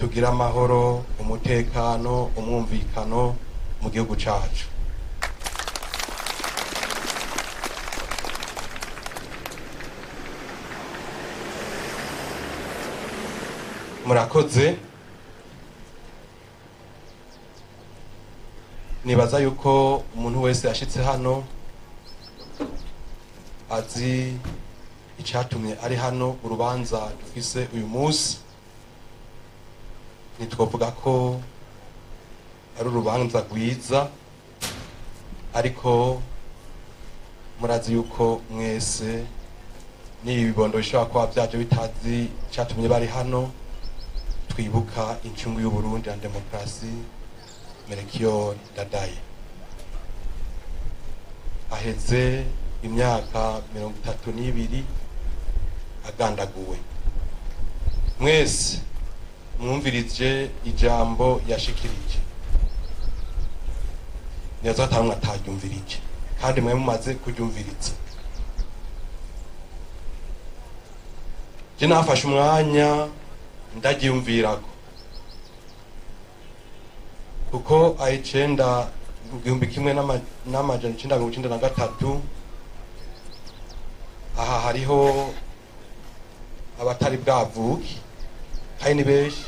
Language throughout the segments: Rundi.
tugire amahoro, umutekano, umwumvikano mu gihugu cacu. Murakoze. Nibaza yuko umuntu wese yashitse hano azi icatumye ari hano. Urubanza dufise uyu munsi ntitwovuga ko ari urubanza rwiza, ariko murazi yuko mwese n'ibibondo bishobora kuba vyaje bitazi icatumye bari hano. Twibuka incungu y'Uburundi na demokarasi Melchior Ndadaye. Aheze imyaka 32 agandaguwe. Mwese mwumvirije ijambo yashikirije, neza atamwe ataryumvirije, kandi mwe mumaze kuryumviriza. Je nafashe umwanya ndaryumvirako, kuko ayicenda 1993 aha hariho abatari bwavuki, kandi ni benshi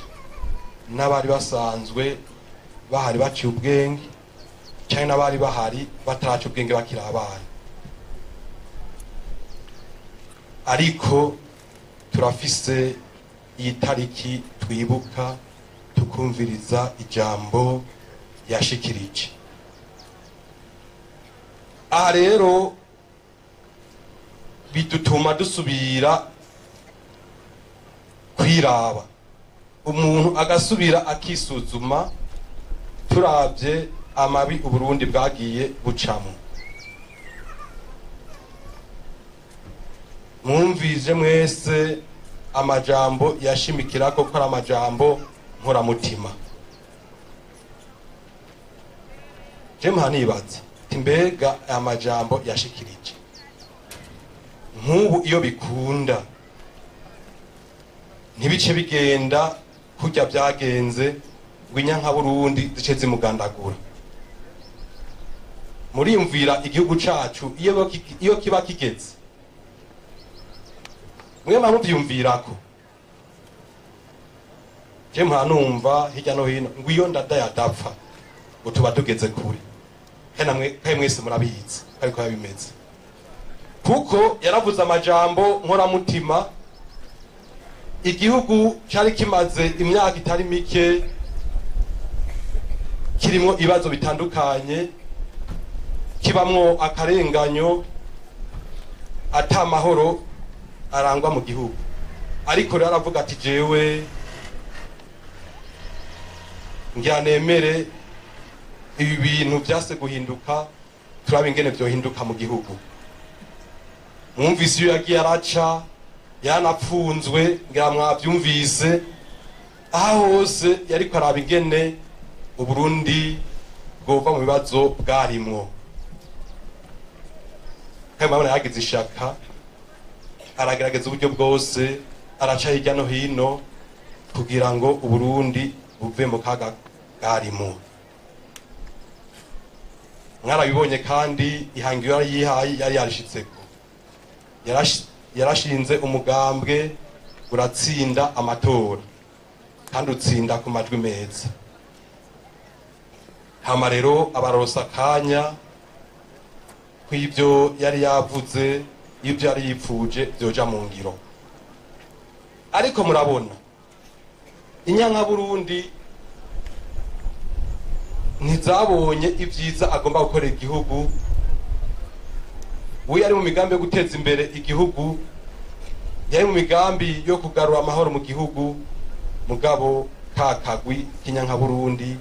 n'abari basanzwe bahari baciye ubwenge, canke n'abari bahari bataraca ubwenge bakiri abana. Ariko turafise iyi tariki twibuka, tukumviriza ijambo yashikirije. Aha rero bidutuma dusubira kwiraba, umuntu agasubira akisuzuma, turavye amabi Uburundi bwagiye bucamo. Mwumvije mwese amajambo yashimikirako ko ari amajambo nkoramutima. Je mpanibaza ati mbega amajambo yashikirije nk'ubu iyo bikunda ntibice bigenda kurya byagenze ngo inyanka Burundi zice zimugandagura. Murimvira igihugu cacu iyo kiba kigeze, mwe muvyumvirako. Je mpanumva hirya no hino ngo iyo Ndadaye adapfa ngo tuba tugeze kure. Kandi mwese murabizi ariko yabimeze, kuko yaravuze amajambo nkoramutima. Igihugu cari kimaze imyaka itari mike kirimwo ibibazo bitandukanye, kibamwo akarenganyo, ata mahoro arangwa mu gihugu. Ariko rero aravuga ati jewe ngira nemere ibi bintu vyase guhinduka, turabe ingene vyohinduka mu gihugu. Mwumvise iyo yagiye araca, yanapfunzwe, ngira mwavyumvise, aho hose yariko araba ingene Uburundi bwova mu bibazo bwarimwo. Kandi murabona yagize ishaka, aragerageza uburyo bwose, araca hirya no hino kugira ngo Uburundi buve mu kaga bwarimwo. Mwarabibonye kandi ihangiro yari yihaye yari yarishitseko. Yarashinze umugambwe uratsinda amatora, kandi utsinda ku majwi meza. Hama rero abarosa akanya kw'ivyo yari yavuze, ivyo yari yipfuje vyoja mu ngiro. Ariko murabona inyanka Burundi ntizabonye ivyiza agomba gukorera igihugu. We yari mu migambi yo guteza imbere igihugu, yari mu migambi yo kugarura amahoro mu gihugu, mugabo ka kagwi k'inyanka Burundi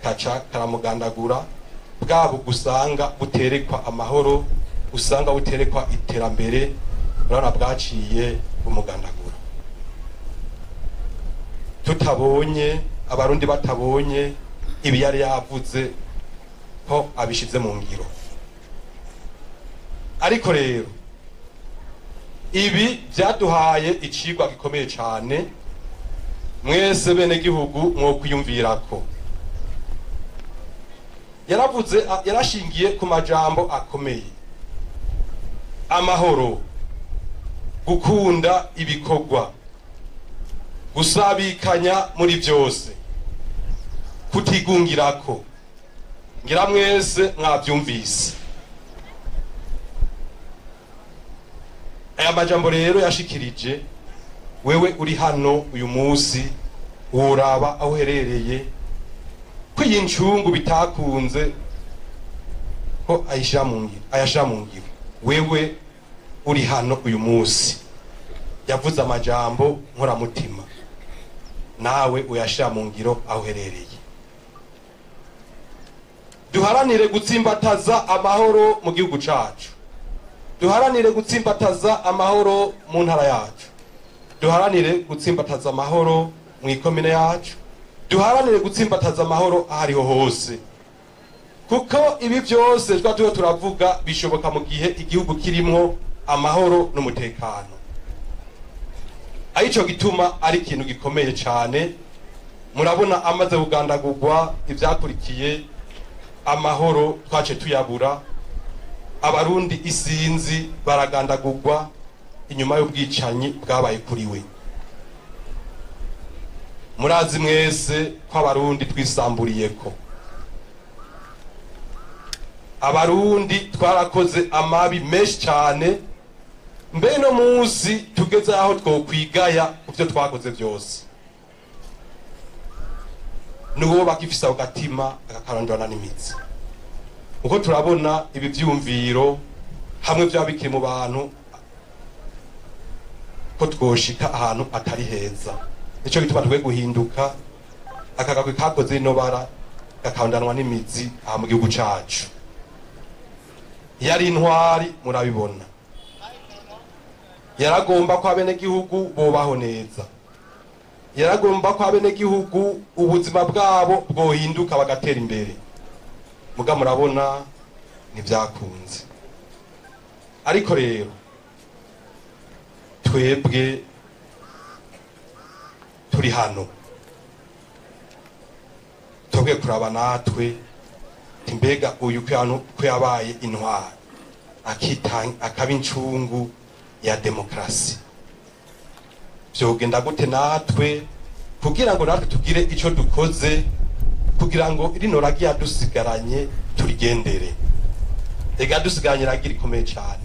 kaca karamugandagura. Bwabo gusanga buterekwa amahoro, usanga buterekwa iterambere, urabona bwaciye bumugandagura. Tutabonye abarundi batabonye ibi yari yavuze ko abishize mu ngiro. Ariko rero ibi byaduhaye icigwa gikomeye cyane Mwese bene gihugu mwokwiyumvirako. Yaravuze, yarashingiye ku majambo akomeye: amahoro, gukunda ibikorwa, gusabikanya muri byose, kutigungirako. Ngira mwese mwabyumvise. Aya majambo rero yashikirije, wewe uri hano uyu munsi woraba aho uherereye ko iyi ncungu bitakunze ko ayishira mu ngiro, ayashira mu ngiro. Wewe uri hano uyu munsi yavuze amajambo nkoramutima, nawe uyashira mu ngiro aho uherereye. Duharanire gutsimbataza amahoro mu gihugu cacu, duharanire gutsimbataza amahoro mu ntara yacu, duharanire gutsimbataza amahoro mu ikomine yacu, duharanire gutsimbataza amahoro ahariho hose, kuko ibi byose twa tuba turavuga bishoboka mu gihe igihugu kirimwo amahoro n'umutekano. Arico gituma ari ikintu gikomeye cane. Murabona amaze kugandagurwa, ivyakurikiye amahoro twace tuyabura, abarundi isinzi baragandagurwa inyuma y'ubwicanyi bwabaye kuri we. Murazi mwese ko abarundi twisamburiyeko, abarundi twarakoze amabi menshi cyane. Mbe no munsi tugeze aho twokwigaya kuvyo twakoze byose, nuwo bakifisa ugatima akakarondana n'imitsi. Uko turabona ibi vyumviro hamwe vyabikiri mu bantu ko twoshika ahantu atari heza. Nico gituma twe guhinduka akagakwe kakoze ino bara gakarondanwa n'imizi aha mu gihugu cacu. Yari intwari, murabibona, yaragomba ko abenegihugu bobaho neza, yaragomba ko abenegihugu ubuzima bwabo bwohinduka bagatera imbere. Muga murabona ntivyakunze. Ariko rero twebwe turi hano twebwe kuraba natwe mbega uyu ko yabaye intwari akaba incungu ya demokrasi, vyogenda gute natwe kugira ngo natwe tugire ico dukoze kugira ngo rino ragi yadusigaranye turigendere. Ega dusigaranye ragi rikomeye cyane,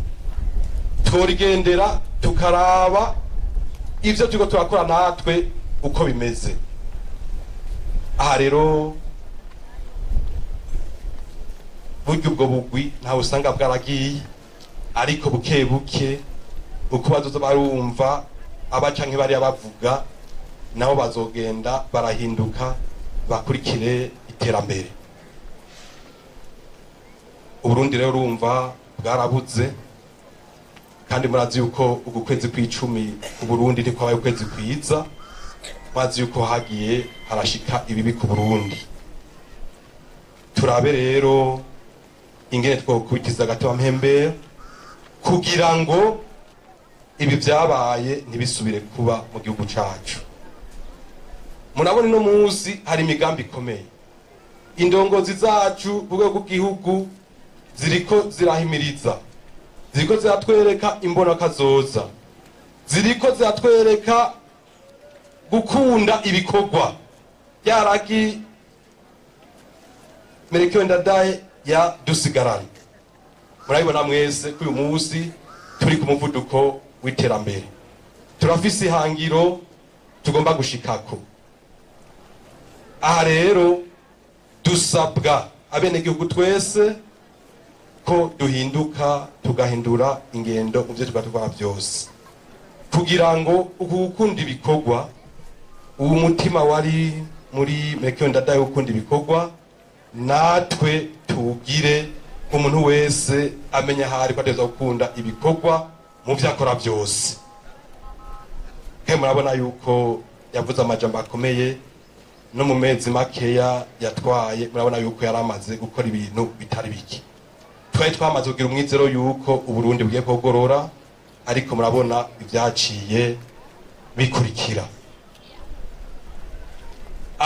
torigendera tukaraba ivyo turiko turakora natwe uko bimeze. Aha rero burya ubwo bugwi ntawe usanga bwaragiye, ariko buke buke uko bazoza barumva abaca nk'ibariya bavuga, nabo bazogenda barahinduka bakurikire iterambere. Uburundi rero urumva bwarabuze, kandi murazi yuko uku kwezi kw'icumi Uburundi ntikwabaye ukwezi kwiza. Murazi yuko hagiye harashika ibibi ku Burundi. Turabe rero ingene twokubitiza agateba mpembero kugira ngo ibi vyabaye ntibisubire kuba mu gihugu cacu. Murabona ino munsi hari imigambi ikomeye. Indongozi zacu ku rwego rw'igihugu ziriko zirahimiriza, ziriko ziratwereka imbonakazoza, ziriko ziratwereka gukunda ibikorwa. Yaragi Melchior Ndadaye ya dusigaranye. Murabibona mwese ko uyu munsi turi ku muvuduko w'iterambere, turafise ihangiro tugomba gushikako. Aha rero dusabwa abenegihugu twese ko duhinduka, tugahindura ingendo mu byo tuba dukora byose, kugira ngo uku gukunda ibikorwa, uwo mutima wari muri Melchior Ndadaye gukunda ibikorwa, natwe tugire umuntu wese amenya ahari ko ateza gukunda ibikorwa mu byo akora byose. Murabona yuko yavuze amajambo akomeye, no mu mezi makeya yatwaye murabona yuko yaramaze gukora ibintu bitari bike. Twari twamaze kugira umwizero yuko Uburundi bugiye kogorora, ariko murabona ibyaciye bikurikira.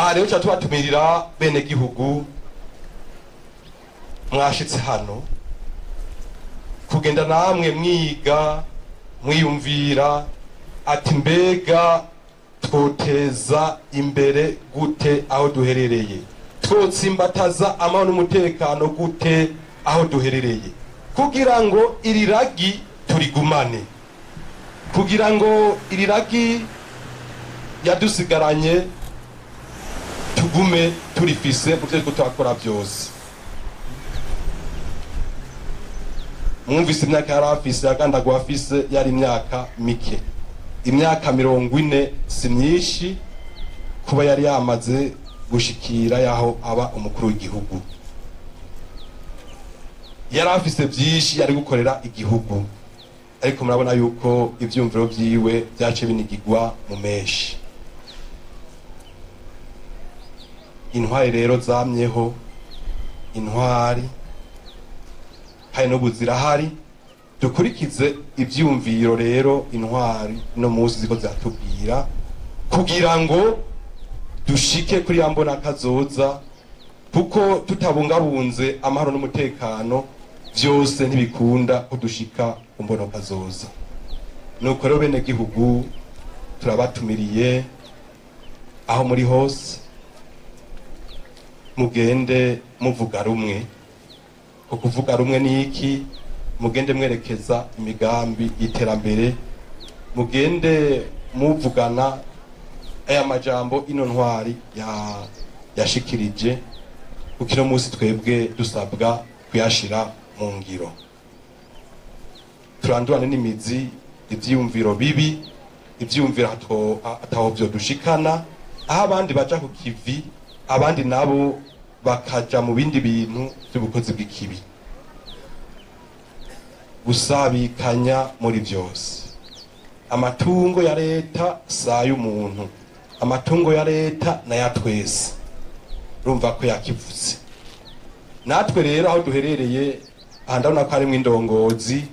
Aha rero tubatumirira bene gihugu mwashitse hano kugenda namwe mwiga mwiyumvira ati mbega twoteza imbere gute aho duherereye, twotsimbataza amahoro n'umutekano gute aho duherereye, kugira ngo iri ragi turigumane, kugira ngo iri ragi yadusigaranye tugume turifise mu byo turakora byose. Mwumvise imyaka yari afise, yagandagwa afise yari imyaka mike, imyaka 40 si myinshi kuba yari yamaze gushikira yaho aba umukuru w'igihugu. Yari afise byinshi yari gukorera igihugu, ariko murabona yuko ivyumviro vyiwe byace binigigwa mu menshi. Intwari rero zamyeho, intwari hari no buzirahari. Dukurikize ivyumviro rero intwari no muzi ziko zatubwira kugira ngo dushike kuri ya mbona kazoza, kuko tutabungabunze amahoro n'umutekano byose ntibikunda kudushika ku mbona kazoza. Nuko rero bene gihugu turabatumiriye aho muri hose, mugende muvuga rumwe. Kuvuga rumwe niki? Mugende mwerekeza imigambi y'iterambere, mugende muvugana aya majambo ino ntwari yashikirije, kuko ino munsi twebwe dusabwa kuyashira mu ngiro. Turandurane n'imizi ivyiyumviro bibi, ivyiyumviro ataho vyo dushikana, aho abandi baja ku kivi, abandi nabo bakaja mu bindi bintu by'ubukozi bw'ikibi. Gusabikanya muri byose. Amatungo ya leta sa y'umuntu, amatungo ya leta na ya twese. Urumva ko yakivuze. Natwe rero aho duherereye, aha ndabona ko harimwo indongozi,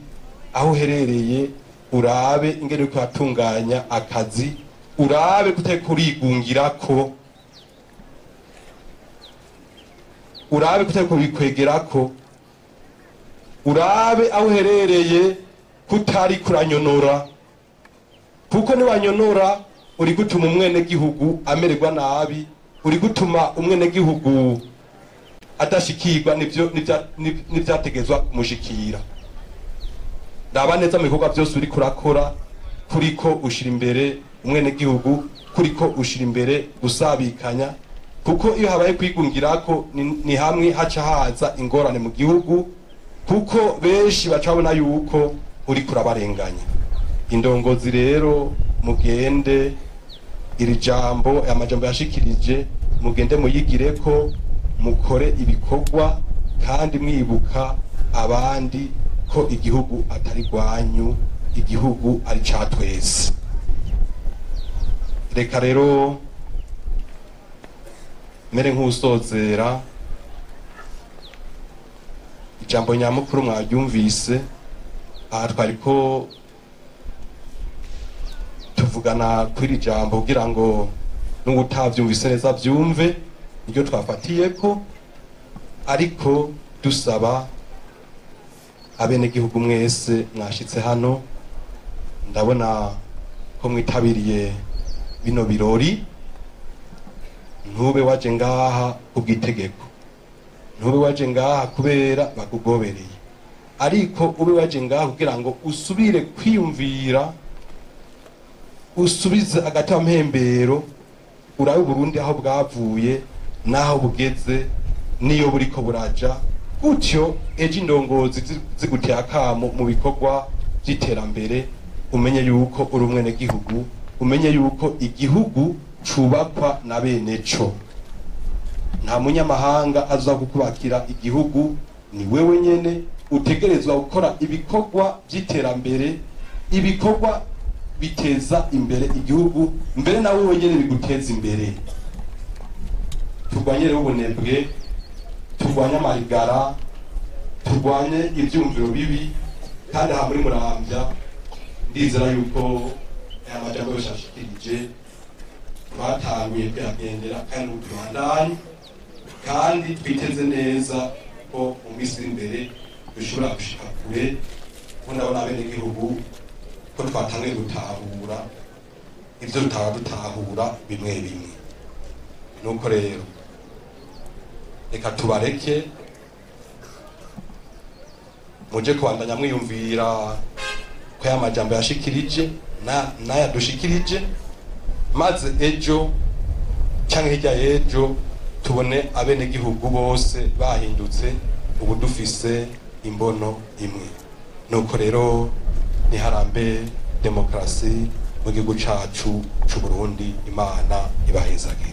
aho uherereye urabe ingene uriko uratunganya akazi, urabe kutariko urigungirako, urabe kutariko urikwegerako, urabe aho uherereye kutari kuranyonora, kuko niwanyonora uri gutuma umwene gihugu amererwa nabi, uri gutuma umwene gihugu adashikirwa nivyo nivyategezwa kumushikira. Raba neza mu bikorwa byose uri kurakora, kuriko ushira imbere umwene gihugu, kuriko ushira imbere gusabikanya, kuko iyo habaye kwigungirako ni hamwe haca haza ingorane mu gihugu, kuko benshi bacabona yuko uri kurabarenganya. Indongozi rero mugende iri jambo, amajambo yashikirije, mugende muyigireko, mukore ibikorwa kandi mwibuka abandi ko igihugu atari rwanyu, igihugu ari ca twese. Reka rero mere nk'usozera ijambo nyamukuru mwaryumvise. Aha twariko tuvugana kuri iri jambo kugira ngo n'uwutavyumvise neza vyumve niryo twafatiyeko, ariko dusaba abenegihugu mwese mwashitse hano, ndabona ko mwitabiriye bino birori, ntube waje ngaha kubw'itegeko, ntube waje ngaha kubera bakugobereye, ariko ube waje ngaha kugira ngo usubire kwiyumvira, usubize agatampembero, urabe Burundi aho bwavuye naho bugeze niyo buriko buraja, gutyo ejo indongozi ziguteye akamo mu bikorwa by'iterambere, umenye yuko uri umwene gihugu, umenye yuko igihugu cubakwa na bene co. Nta munyamahanga aza kukubakira igihugu, ni wewe nyene utegerezwa gukora ibikorwa by'iterambere, ibikorwa biteza imbere igihugu, mbere na wewe nyene biguteza imbere. Turwanye rero ubunebwe, turwanye amarigara, turwanye ivyumviro bibi, kandi aha muri Muramvya ndizera yuko aya majambo yose ashikirije Twatanguye kuyagendera kandi n'ubu tubandanye, kandi twiteze neza ko mu minsi iri imbere dushobora gushika kure, ko ndabona abenegihugu ko twatanguye gutahura ivyo tutaba dutahura bimwe bimwe. Nuko rero reka tubareke muje kubandanya mwiyumvira ko ya majambo yashikirije n'ayadushikirije, maze ejo canke hirya y'ejo tubone abenegihugu bose bahindutse, ubu dufise imbono imwe. Nuko rero niharambe demokarasi mu gihugu cacu c'u Burundi. Imana ibahezagire.